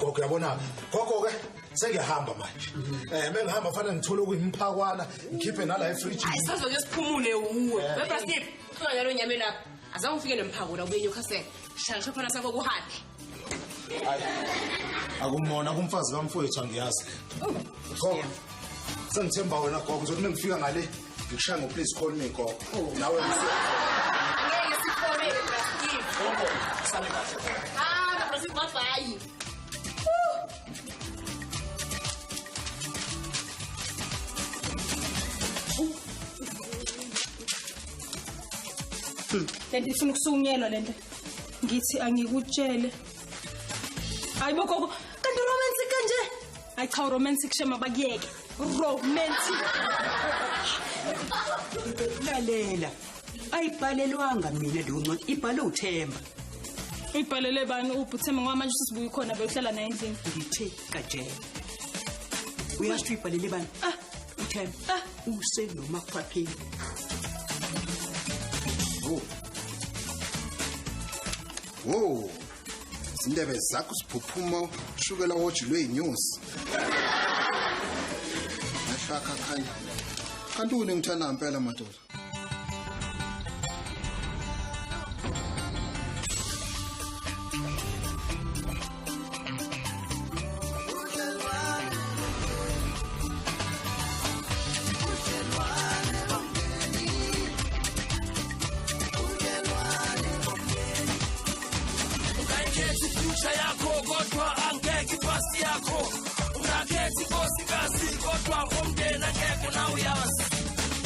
Gogo uyabona, gogo ke sengiyahamba manje. Mengihamba fanele ngithole okuyimphakwana, ngikhiphe nala efridge. Hayi sazoke siphumule uwe. We Bra Steve, hlala nalo nyame lapha. Azange ufike nemphako la ubuye eNewcastle. Shaya shofana sakho kuhambe. Hayi. Akumona kumfazi kamfowethu angiyazi. Gogo. Sengithemba wena gogo, ngizothi mengifika ngale ngikushaya ngo please call me gogo. Nawe Angeke sifonele Bra Steve. Gogo, sale kahle. Ah, Bra Steve bye bye. Lento ifuna ukusukunyelwa lento. Ngithi angikutshele. Hayi bo gogo, kanti romantic kanje? Hayi cha romantic shema bakuyeke. Romantic. Lalela. Ayibhalelwanga mina leyo ncwadi, ibhalwe uThemba. Uyibhalele bani uButhemba ngoba manje usibuya khona beyohlala naye endlini. Ngithe kajela. Uyasho uyibhalele bani? Ah, uThemba. Ah, usenomakhwapheni. Wo. Izindebe zakho ziphuphuma ushukela woju lweyinyosi. Nashaka khanya. Kanti uni ngithanda ngempela madoda. Ungakhethi future yakho kodwa angeke ipasi yakho. Ungakhethi inkosikazi kodwa umndeni angeke nawe uyazi.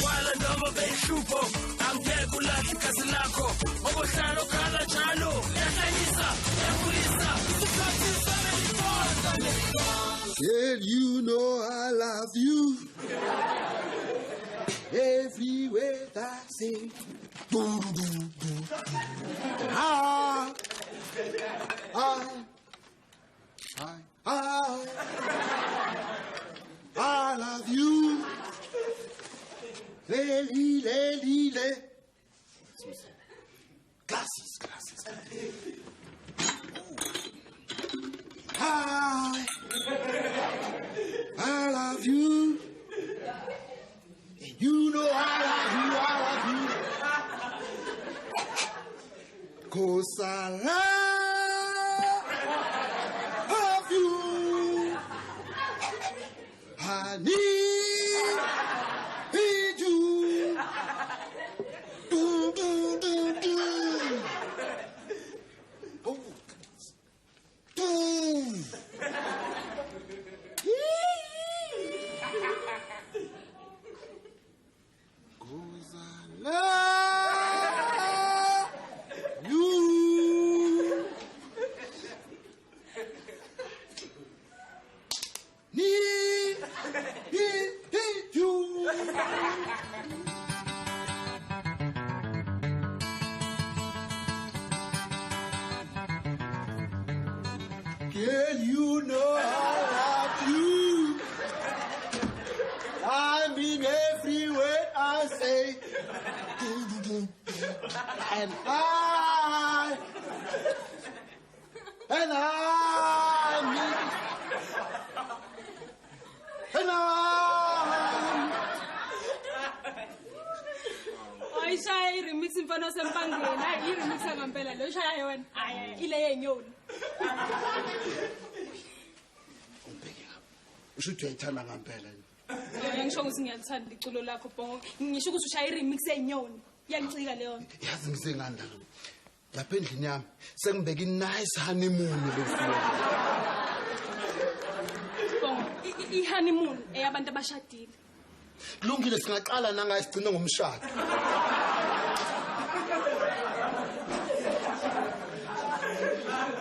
Wala noma beyihlupho angeke ulahle igazi lakho. Obuhlalo khala njalo uyahlanyisa uyakhulisa. Isikhathi samelibonda. Girl, you know I love you. Everywhere I say, do do do do. I love you. Le li le li le. Glasses, glasses. I love you. And you know I love you, I love you. 'Cause I love you. I need you. Do, do, do, do. Oh. Do. 'Cause I love you. Need you. Girl, you know I love you. I mean every word I say. And I, and I mean, and I. Ayishaya i-remix mfana wasempangeni. Hayi i-remix ngempela lo shaya yona. Hayi ile yenyoni. Ungibheke ngapha. Usho ukuthi uyayithanda ngempela yini? Ngisho ukuthi ngiyalithanda iculo lakho Bongo. Ngisho ukuthi ushaya i-remix yenyoni. Iyangicika leyo nto. Yazi ngisengani la. Lapha endlini yami sengibeke i-nice honeymoon lefuyo. Bongo, i-honeymoon eyabantu abashadile. Kulungile singaqala nangaye sigcine ngomshado.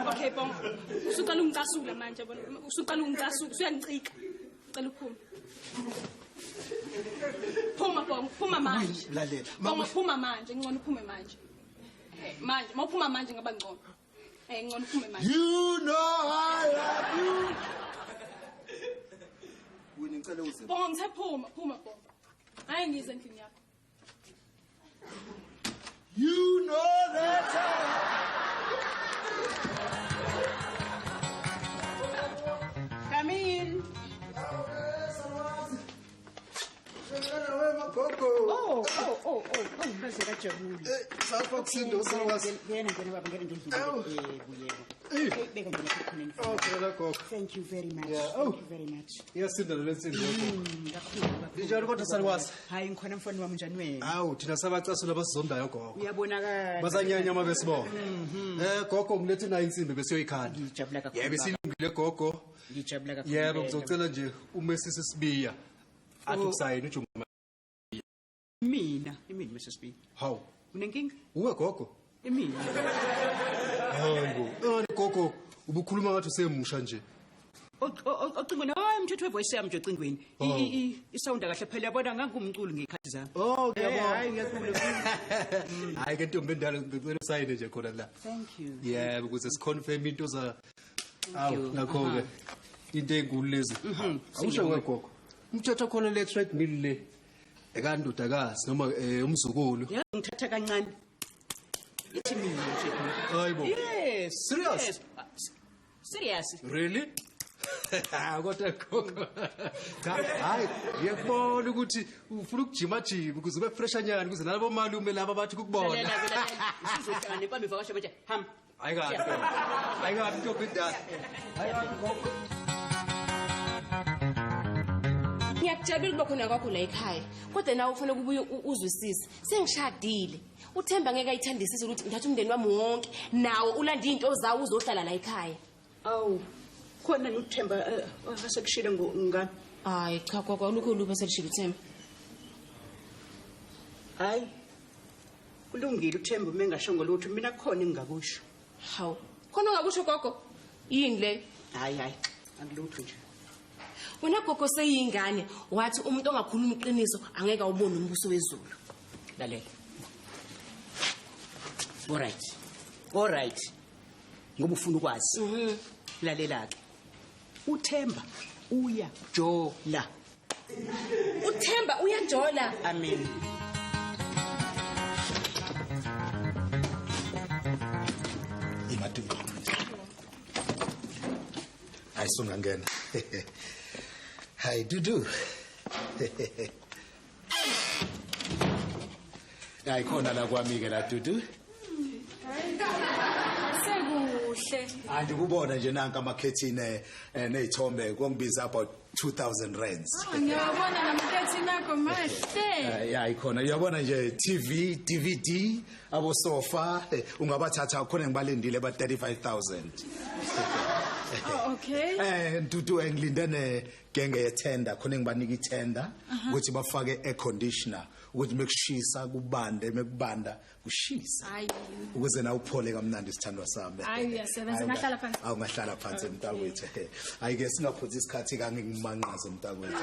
Okay Bongo, usuqala ungicasula manje yabona. Usuqala ungicasula, usuyangicika. Cela uphume. Phuma Bongo, phuma manje. Lalela. Bongo phuma manje, ngcono uphume manje. Manje, mawuphuma manje ngaba ngcono. Ngcono uphume manje. You know I love you. Wena ngicela uze. Bongo ngithe phuma, phuma Bongo. Hayi ngize endlini yakho. You know that I Ngiyajabula. Sapha kusindo sawazi. Ngena ngena baba ngena nje Awu. endlini. Yebo yebo. Eh. Hey, beka nje lapha ekhoneni. Oh, phela gogo. Thank you very much. Yeah, oh. Thank you very much. Iyasinda le nsimbi gogo. Kakhulu. Kakhulu. Ninjani kodwa salukazi? Hayi ngikhona mfana wami njani wena? Hawu thina sabacasula basizondayo gogo. Uyabonakala. Basanyanya uma besibona. Gogo ngilethe nayo insimbi besiyoyikhanda. Ngijabula kakhulu. Yebo baba. isilungile gogo. Ngijabula kakhulu. Yebo impela. ngizocela nje umesisi Sibiya. Athi ukusayina ujuma. Mina, imini Mrs. B. Hawu. Unenkinga? Uwe gogo. Imini. Hayibo. Ngani gogo ubukhuluma ngathi usemusha nje. Ocingweni, hayi umthetho wevoice yami nje ocingweni. Oh. Isound kahle phela yabona ngangumculi ngekhathi zami. Oh ngiyabona. Hayi ngiyacula. Hayi ke ntombi endala ngicela usayine nje khona la. Thank you. Yebo ukuze siconfirm into za Thank you. Awu nakho ke into enkulu lezi. Awusho ke gogo. Umthetho khona le treadmill le ekandodakazi noma umzukulu. Ya ngithatha kancane. Ithi mina nje. Hayibo. Yes. Serious? Yes. Serious. Really? Kodwa gogo. Cha, hayi ngiyakubona ukuthi ufuna ukujima jima ukuze ube freshanyana ukuze nalabo malume laba bathi kukubona. Lalela lalela. Usuzohlangana nempama ivakasha manje. Hamba. Hayi kabi. Hayi kabi ntombi endala. Hayi kabi gogo. Ngiyakujabula ukuba khona kwakho la ekhaya. Kodwa nawe ufanele ukubuye uzwisise. Sengishadile. Uthemba ngeke ayithandisise ukuthi ngithatha umndeni wami wonke nawo ulanda izinto zawo uzohlala la ekhaya. Awu. Khona nokuthemba asekushile ngani? Hayi cha gogo alukho lupho selishilo uThemba. Hayi. Kulungile uThemba uma engashongo lutho mina khona engingakusho. Hawu. Khona ungakusho gogo? Yini le? Hayi hayi. Akulutho nje. Wena gogo seyingane wathi umuntu ongakhuluma iqiniso angeke awubone umbuso wezulu. Lalela. All right. All right. Ngoba ufuna ukwazi. Lalela ke. Uthemba uyajola. Uthemba uyajola. Amen. Imaduku. Hayi sungangena. Hayi Dudu. Hayi khona la kwami ke la Dudu. Sekuhle. Andikubona nje nanka amakhethini nezithombe kongibiza about 2000 rands. Ngiyabona namakhethini akho mahle. Ya ikhona uyabona nje TV, DVD, abo sofa ungabathatha khona ngibalindile ba 35000. Oh, okay. Ntutu engilinde ne genge ye tender khona ngibanika itender ukuthi bafake air conditioner ukuthi mekushisa kubande mekubanda kushisa. Hayi. Ukuze na uphole kamnandi sithandwa sami. Hayi uyasebenza ngahlala phansi. Awu ngahlala phansi mntakwethu. Hayi ke singaphuthi isikhathi kangimanqaze mntakwethu.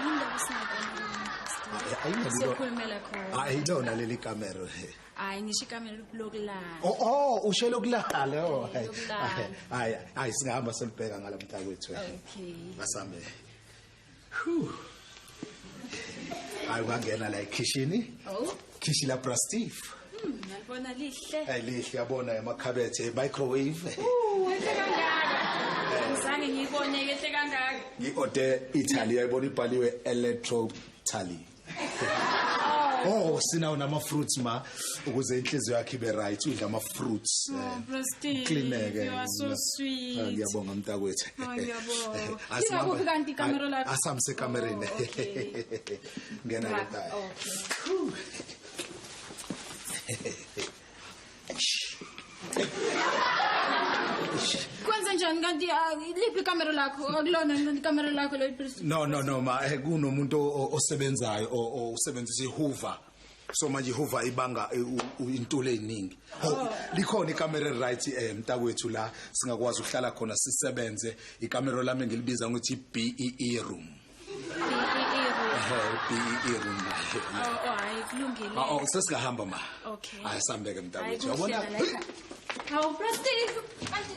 Indaba singabona. Siyokhulumela khona. Hayi lona leli kamero. Hayi ngisho ikamelo lokulala. Oh ushelo kulala oh. Lokulala. Hayi hayi singahamba solibheka ngala mntakwethu. Okay. Masambe. Hayi ungangena la ekhishini. Oh. Khishi la Brastif. Ngiyabona lihle. Hayi lihle yabona emakhabethe microwave. Enhle kangaka. Ngizange ngiyibone enhle kangaka. Ngi-order Italy yayibona ibhaliwe Electro Italy. Oh sinawo nama fruits ma ukuze inhliziyo yakhe ibe right udla ama fruits. Oh, Brastif. Cleaneke. You are so sweet. Ngiyabonga mntakwethu. Oh, ngiyabonga. Lingakuphi kanti ikamero lakho? Asamse ekamereni. Oh, okay. Ngena ke mntaka. Okay. Kwenze njani kanti liphi ikamero lakho? Akulona ikamero lakho lo Brastif. No ma kunomuntu osebenzayo osebenzisa iHoover. So manje iHoover ibanga intuli eziningi. Likhona ikamera right mntakwethu la singakwazi ukuhlala khona sisebenze. Ikamero lami ngilibiza ngokuthi BEE room. BEE room. BEE room. Oh hayi kulungile. Oh sesingahamba ma. Okay. Hayi sambeke mntakwethu. Hayi, Uyabona? kuhle la. Hawu Brastif. Kanti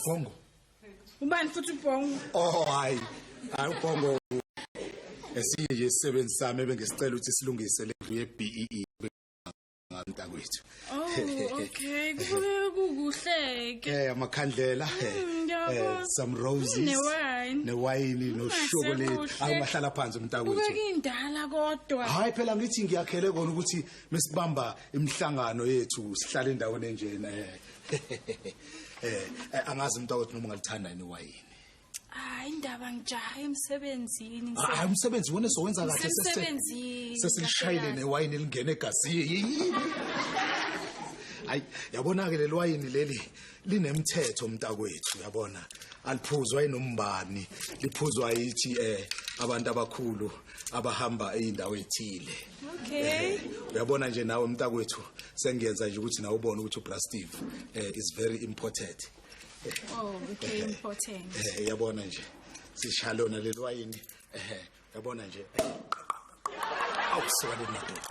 Bongo. Ubani futhi uBongo? Oh hayi. Hayi uBongo. Esinye nje isisebenzi sami ebengisicela ukuthi silungise le ndlu ye-BEE mntakwethu. Oh, okay. Kubukeka kukuhle ke. Amakhandlela, Ngiyabona. some roses. Newayini. Newayini noshokolate. Sekuhle. Awungahlala phansi mntakwethu. Kubeka indala kodwa. Hayi phela ngithi ngiyakhele kona ukuthi mesibamba imihlangano yethu sihlale endaweni enjena. Angazi mntakwethu noma ungalithanda yini iwayini. Hayi indaba ngijaha emsebenzini. Hayi umsebenzi wona sowenza kahle Ngisemsebenzini. sesilishayile newayini elingena egazini. Hayi yabona ke leli wayini leli linemthetho mntakwethu, yabona aliphuzwa inombani, liphuzwa yithi abantu abakhulu abahamba eindawo ethile. Okay. Uyabona nje nawe mntakwethu sengiyenza nje ukuthi nawe ubone ukuthi uBra Steve is very important. Oh, okay, important. Yabona nje sishalona leli wayini. Yabona nje awusuka le madoda.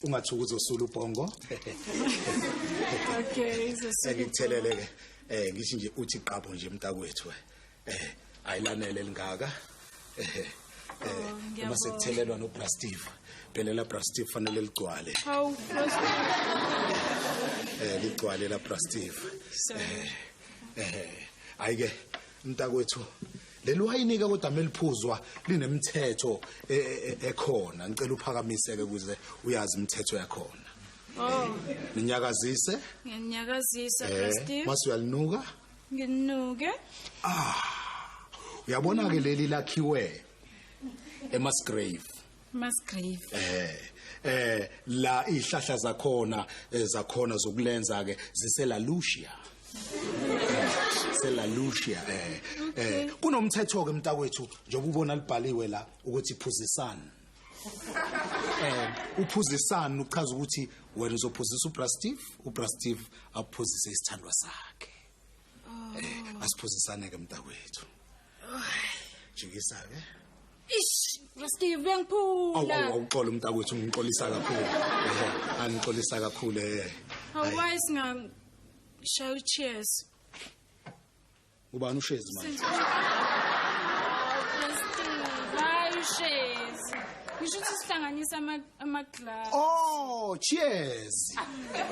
Ungathuki uzosula ubhongo. Okay, izosula. Ngikuthelele ke. Ngithi nje uthi qabo nje mntakwethu. Ayilanele lingaka. Uma sekuthelelwa noBra Steve. Phela la Bra Steve fanele ligcwale. Hawu, Bra Steve. Ligcwale la Bra Steve. Hayi ke mntakwethu leli wayini ke kodwa meliphuzwa linemthetho ekhona. Ngicela uphakamise ke ukuze uyazi imithetho yakhona. Oh, ninyakazise. Nginyakazisa Bra Steve. Mase uyalinuka? Nginuke. Uyabona ke leli lakhiwe eMusgrave. Musgrave. La ihlahla zakhona zakhona zokulenza ke zisela Lucia. Sela Lucia. Kunomthetho ke mntakwethu njengoba ubona libhaliwe la ukuthi phuzisana. Uphuzisana uchaza ukuthi wena uzophuzisa uBra Steve, uBra Steve aphuzise isithandwa sakhe. Asiphuzisane ke mntakwethu. Jikisa ke. Ish, Bra Steve uyangiphula. Awuxola mntakwethu, ngixolisa kakhulu. Angixolisa kakhulu. Hawu singa show cheers. Ubani ushezi manje? Hayi ushezi. Ngisho ukuthi sihlanganisa ama-glass. Oh, cheers.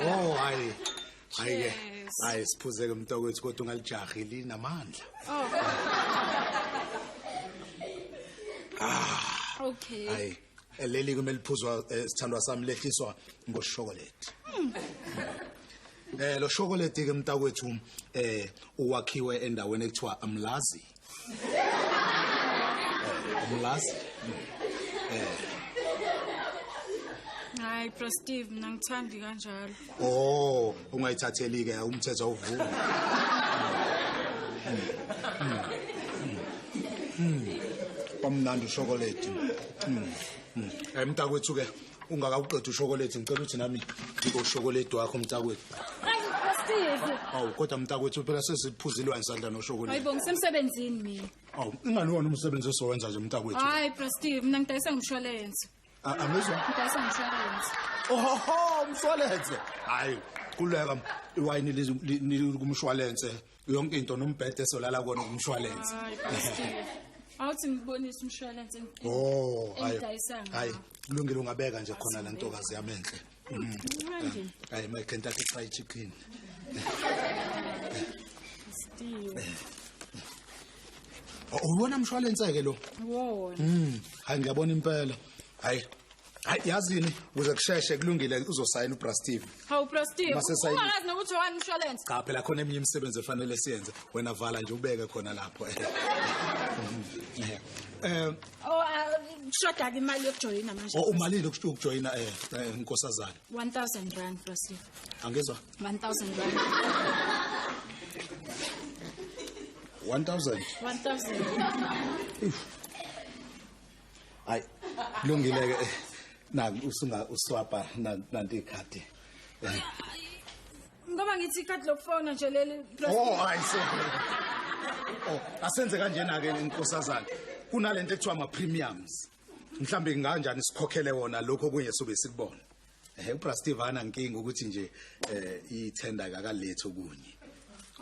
Oh, hayi. Hayi ke. Hayi siphuzeke mntakwethu kodwa ungalijahi linamandla. Oh. Okay. Hayi, leli kumele liphuzwa sithandwa sami lehliswa ngoshokolate. Lo chocolate ke mntakwethu uwakhiwe endaweni ekuthiwa Umlazi. Umlazi. Hayi Bra Steve mina ngithandi kanjalo. Oh, ungayithatheli ke umthetho awuvumi. Omnandi ushokolate. Mntakwethu ke ungakawuqeda ushokolate ngicela ukuthi nami ngikoshokolate wakho mntakwethu. Hayi Bra Steve. Awu kodwa mntakwethu phela sesiphuzile wayisandla noshokolate. Hayibo ngisemsebenzini mina. Awu ingani wona umsebenzi osowenza nje mntakwethu? Hayi Bra Steve mina ngidayisa ngomshwalense. Angizwa? Ngidayisa ngomshwalense. Ohoho umshwalense. Hayi kuleka iwayini likumshwalense yonke into nombhede solala kona kumshwalense. Hayi Bra Steve. Awuthi ngibonise umshwalense. Oh, hayi. Hayi, kulungile ungabeka nje khona la ntokazi yami enhle. Manje. Hayi, my Kentucky Fried Chicken. Steve. Uwona mshwalense ke lo? Wona. Hayi ngiyabona impela. Hayi. Hayi yazini ukuze kusheshe kulungile uzosayina uBra Steve. Hawu Bra Steve. Ungakazi nokuthi wani umshwalense. Cha phela khona eminye imisebenzi efanele siyenze. Wena vala nje ubeke khona lapho. Oh, shoda ke imali yokujoyina manje. Oh, umalini ukujoyina nkosazana? 1000 rand Bra Steve. Angizwa? 1000 rand. 1000. 1000. Hayi kulungile ke. Nangu usunga uswapa nanti ikhadi. Ngoba ngithi ikhadi lokufona nje leli. Oh, hayi so. Oh, asenze kanjena ke inkosazana. Kunalento ekuthiwa ama premiums. Mhlambe kunganjani sikhokhele wona lokho kunye sobe sikubona. uBra Steve ana nkinga ukuthi nje ithenda akakalethe okunye.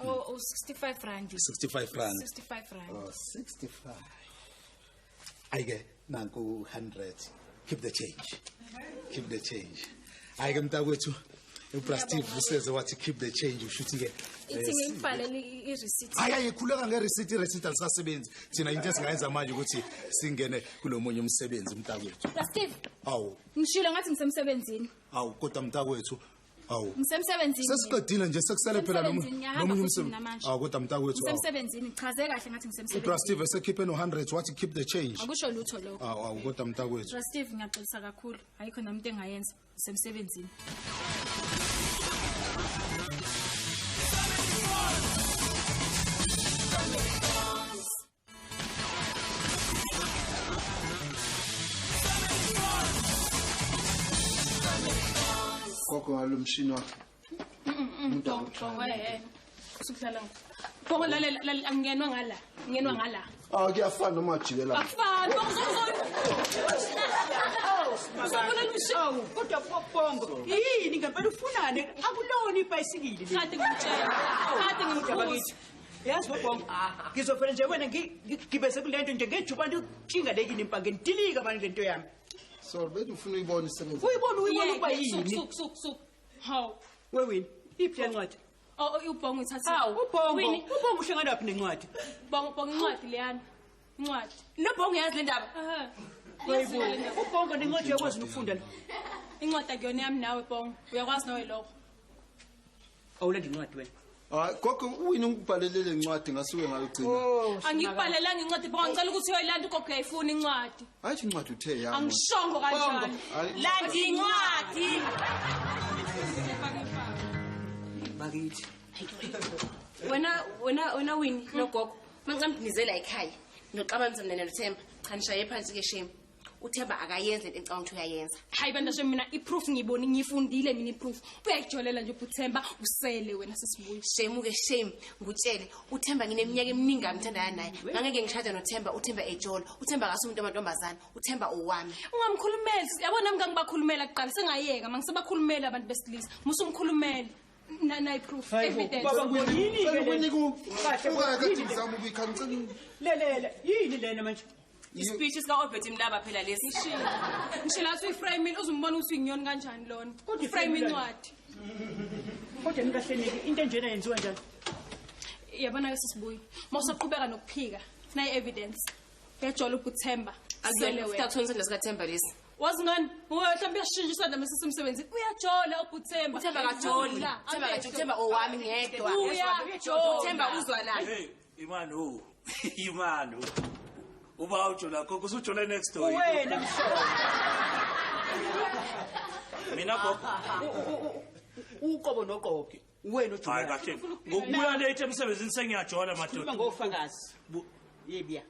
Oh, 65 rand. 65 rand. 65 rand. Oh, 65. Ayike Nanku 100. Keep the change. Keep the change. Hayi ke mntakwethu, uBra Steve useze wathi keep the change, ushuthi ke Ithi ngikubhalele i-receipt. Hayi, ayikhuleka nge-receipt, i-receipt alisasebenzi. Thina into esingayenza manje ukuthi singene kulomunye umsebenzi mntakwethu. Bra Steve, Awu, ngishilo ngathi ngisemsebenzini. awu kodwa mntakwethu, awu. Ngisemsebenzini. Sesiqedile nje, sekusele phela Ngisemsebenzini, ngiyahamba nomunye futhi umsebenzi. mina manje. Awu kodwa mntakwethu. Awu. Ngisemsebenzini, chaze kahle ngathi uBra ngisemsebenzini. Steve esekhiphe no-100 wathi keep the change. Akusho lutho lokho. Awu, awu kodwa mntakwethu. Bra Steve, ngiyaxolisa kakhulu. Ayikho nami into engayenza. Ngisemsebenzini. Gogo ngalo mshini wakhe. Umuntu Bongo, Usukudlala. Bongo, lalela, lalela, angingenwa ngala. Ngingenwa ngala. Ah, kuyafana noma jikela. Akufani, Bongo, uzobulala umshini. Awu, kodwa Bongo, yini ngempela ufunani? Akulona ibhayisikili le. Kade ngikutshela. Kade ngikukhuza. Yazi Bongo, ngizovela nje wena ngibese kulento nje ngejubane utshinga lekini impangeni dilika manje lento yami. Sorry, bethi ufuna uyibona isebenza. Uyibona ukuba yini? Suk, suk, suk. Hawu. Wewini, iphi le ncwadi? Oh, uBongo uthathile. Hawu, uBongo, Winnie. uBongo uhlangana phi nencwadi? Bongo, Bongo, incwadi leyana. Incwadi. NoBongo uyazi le ndaba. Aha. Hayibo, uBongo nencwadi uyakwazi ukufunda lo. Incwadi akuyona yami nawe Bongo. Uyakwazi nawe lokho. Awulanda incwadi wena. Hayi, gogo uwini ungibhalele le ncwadi ngasuke ngayogcina. Angikubhalelanga incwadi Bongo, ngicela ukuthi uyoyilanda ugogo uyayifuna incwadi. Hayi incwadi uthe yami. Angishongo kanjani. Hayi. Landa incwadi. Bakithi. Wena Winnie nogogo, mangicamdinizela ekhaya. Noxabanisa mina noThemba. Cha nishaye phansi ke shame. uThemba akayenzi lento engicabanga ukuthi uyayenza. Hayi bandla shame, mina i-proof ngiyibone, ngiyifundile mina i-proof. Uyayijolela nje uThemba, usele wena sesibuya. Shame ke shame, ngutshele uThemba ngineminyaka eminingi ngimthandana naye. Ngangeke ngishade noThemba, uThemba ejola. Uthemba akasumuntu umuntu amantombazana, uThemba owami. Ungamkhulumeli, yabona nami ngangibakhulumela kuqala, sengayeka, mangisebakhulumela abantu besilisa. Musumkhulumela. Na i-proof, evidence. Baba yini ke le? Unika ukakade ngizama ukuyikha ngicela. Lelele, yini lena manje? Ispeech sika Obert Mlaba phela lesi. Ngishilo athi uyiframe, uzumbona ukuthi uyinyoni kanjani lona. Kodwa Frame iframe incwadi. Kodwa ningahleneki into enjena yenziwa njani? Yabona ke sisibuyi. Mawusaqhubeka nokuphika, nayi evidence. Uyajola uButhemba. Akuyona Usele futhi wena. akuthona isandla sikaThemba lesi. Wazi ngani? Mhlawumbe uyashintsha isandla mase semsebenzini. Uyajola uButhemba. uThemba kajoli. uThemba kajoli, uThemba owami ngedwa. Uyajola. uThemba uzwa la. Hey, Imanu. Imanu. Uba ujola gogo usujole next door. Wena mhlobo. Mina gogo. Uqobo noqobo. Wena ujola. Hayi kahle. Ngokubuya late emsebenzini sengiyajola Khuluma madoda. ngofakazi. Yebiya.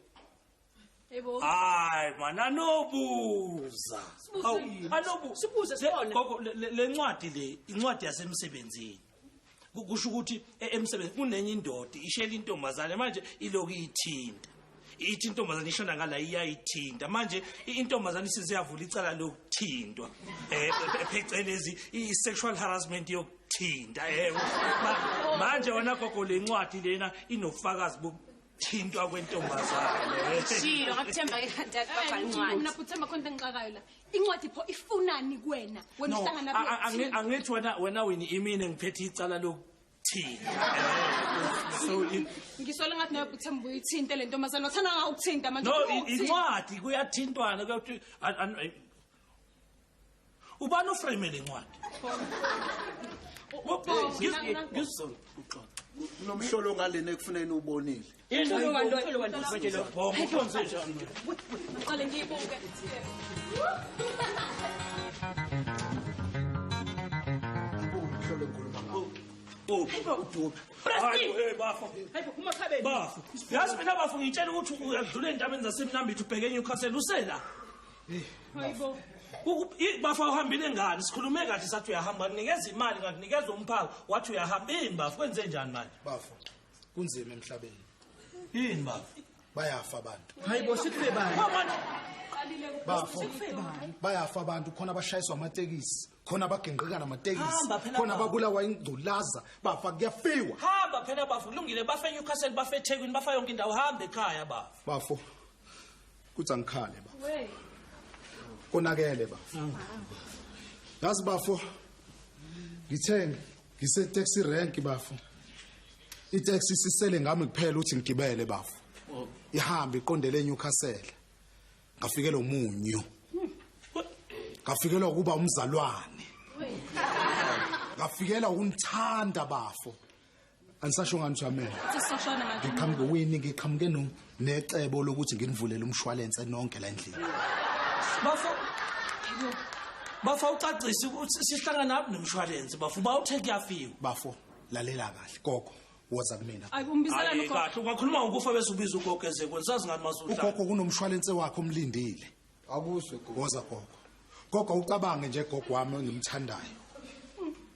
Yebo. Hayi man anobuza. Hawu anobu. Sibuze sibone. Gogo le ncwadi le, incwadi yasemsebenzini. Kusho ukuthi emsebenzini kunenye indoda ishela intombazane manje iloku ithinta. Ithi intombazane ishona ngala iyayithinta. Manje intombazane isiziyavula icala lokuthintwa. Phecelezi i-sexual harassment yokuthinta. Manje wena gogo le ncwadi lena inofakazi bokuthintwa kwentombazane. Shilo ngakuthemba ke kanti akubhala incwadi. Mina Buthemba khona into engixakayo la. Incwadi pho ifunani kuwena? Wena No, uhlangana angithi wena wini imini ngiphethe icala lokuthinta. So Ngisola ngathi nawe Buthemba uyithinte le ntombazane. Wathanda ngawukuthinta manje. No, incwadi kuyathintwana kuyathi ubani uframe le ncwadi? Kunomhlolo ngalena ekufuneni ubonile. Ngiqale ngiyibuke. Umhlolo engikhuluma ngawo. Hayi bafo. Hayibo umakhabeni. Bafo. Yazi mina bafo ngitshela ukuthi uyadlula endabeni zaseMnambithi ubheke eNewcastle usela. Hayibo. Bafo uhambile ngani? Sikhulume kahle sathi uyahamba, nikeza imali ngakunikeza umphako, wathi uyahamba. Yini bafo kwenze njani manje? Bafo, kunzima emhlabeni. Yini bafo? Bayafa abantu. Hayibo sife bani? Bafo, bayafa abantu, khona abashayiswa amatekisi, khona abagenqika namatekisi, Hamba phela khona bafo. ababulawa ingculaza, bafa kuyafiwa. Hamba phela bafo, kulungile bafe eNewcastle, bafe eThekwini, bafa yonke indawo, hamba ekhaya bafo. Bafo, Kuthi angikhale ba. Konakele ba. Yazi bafo. Ngithenge ngise taxi rank bafo. I-taxi sisele ngami kuphela uthi ngigibele bafo. Ihambe iqondele eNewcastle. Ngafikela umunyu. Ngafikelwa kuba umzalwane. Ngafikela ukunithanda bafo. Anisasho ngani Jamela. Sisashona manje. Ngiqhamuke wini ngiqhamuke no necebo lokuthi nginivulele umshwalense nonke la endlini. Bafo. Bafo ucacise ukuthi sihlangana naphi nomshwalense bafo bawuthe kuyafiwa. Bafo lalela kahle gogo woza kumina. Ayi umbizelani Hayi ugogo? kahle ungakhuluma ngokufa bese ubiza ugogo ezekweni sazi ngani masuhlala. Ugogo kunomshwalense wakhe omlindile. Akuzwe gogo. Woza gogo. Gogo ucabange nje gogo wami engimthandayo.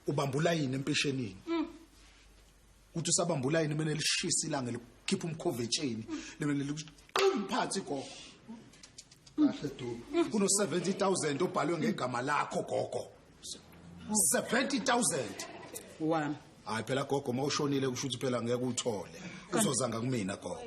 Ubambula yini empeshenini? Uthi usabambula yini mina lishisa ilanga likhipha umkhovetsheni lemele liqhimphathi gogo. Kahle Dube. Kuno 70,000 obhalwe ngegama lakho gogo. 70,000. Wami. Hayi phela gogo mawushonile kusho ukuthi phela ngeke uthole. Uzozanga kumina gogo.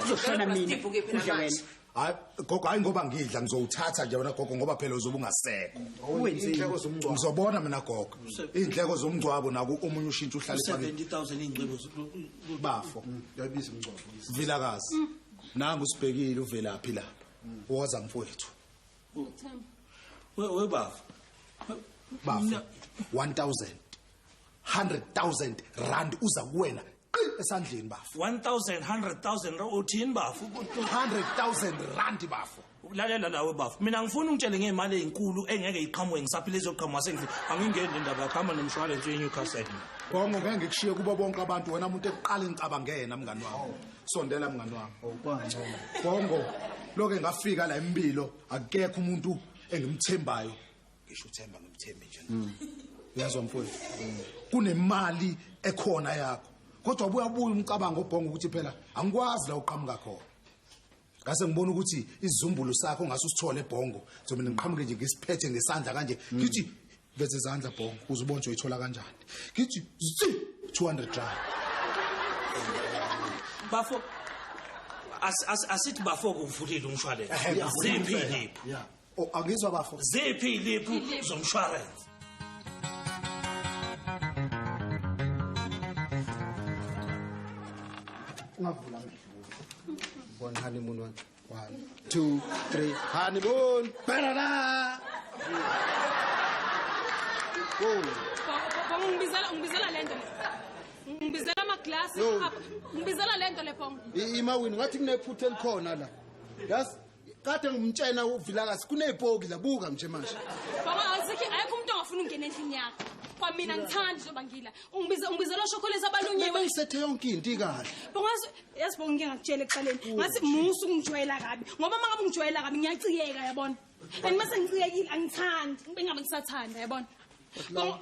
Uzoshona mina. Steve, ke phela Udla manje. wena. Hayi gogo hayi ngoba ngidla ngizowuthatha nje wena gogo ngoba phela uzobe ungasekho. Wenzeni? Indleko zomngcwabo. Ngizobona mina gogo. Indleko zomngcwabo naku omunye ushintsho uhlale efake 70,000 ingcebo bafo. Yabiza umngcwabo. Vilakazi. Nangu sibhekile uvelaphi lapha. Woza mfowethu. We bafo. Bafo. 1000. 100,000 rand uza kuwena qi esandleni bafo. 1,000 100,000 uthini bafo? 100,000 rand bafo. Lalela lawe bafo. Mina ngifuna ungitshele ngemali ezinkulu engeke iqhamuke ngisaphila izoqhamuka sengifika. Angingeni indaba yakho nomshwalense weNewcastle. Bongo ngeke ngikushiye kubo bonke abantu wena umuntu ekuqala ngicabangena mngani wami. Sondela mngani wami. Awukwangcono. Bongo loke ngafika la empilo akekho umuntu engimthembayo. Ngisho uthemba ngimthembe nje. Uyazwa mfowethu. Kunemali ekhona yakho. Kodwa ubuya buya umcabango obhongo ukuthi phela angikwazi la uqhamuka khona. Ngase ngibona ukuthi izumbulo sakho ngase usithole ebhongo. Ngizomina ngiqhamuke nje ngisiphethe ngesandla kanje. Ngithi veze izandla bhongo uze ubone nje uyithola kanjani. Ngithi zi 200 rand. Bafo asithi bafo kuvulile umshwalense. Ziphi iliphu? Yeah. Oh angizwa bafo. Ziphi iliphu zomshwalense? Ungavula amehlo. One honeymoon one. 1 2 3 honeymoon. Barara. Go. Bongo ngibizela lento le. Ngibizela amaglasi Yo. apha. Ngibizela lento le Bongo. Imawini ngathi kunephutha elikhona la. Yazi kade ngimtshena uVilakazi kunepoki la buka nje manje. Bongo awusikho ayikho umuntu ongafuna ukungena endlini yakho. Kwamina ngithanda njengoba ngila. Ungibizela oshokolezi abalunyiwe. Bengisethe yonke into ikahle. Bongo yazi Bongo ngike ngakutshela ekuqaleni. Ngathi musu ungijwayela kabi. Ngoba uma ngabe ungijwayela kabi ngiyaciyeka yabona. And mase ngiciyekile angithandi. Ngibe ngabe ngisathanda yabona. Bongo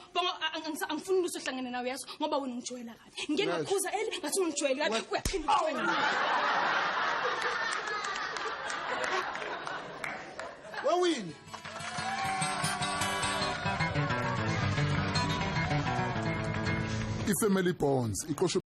angifuni ukuthi uhlangane nawe yazi ngoba wena ungijwayela kabi. Ngike ngakhuza eli ngathi ungijwayele kabi uyaphinda ungijwayele. Wawini. I-Family Bonds iqoshwe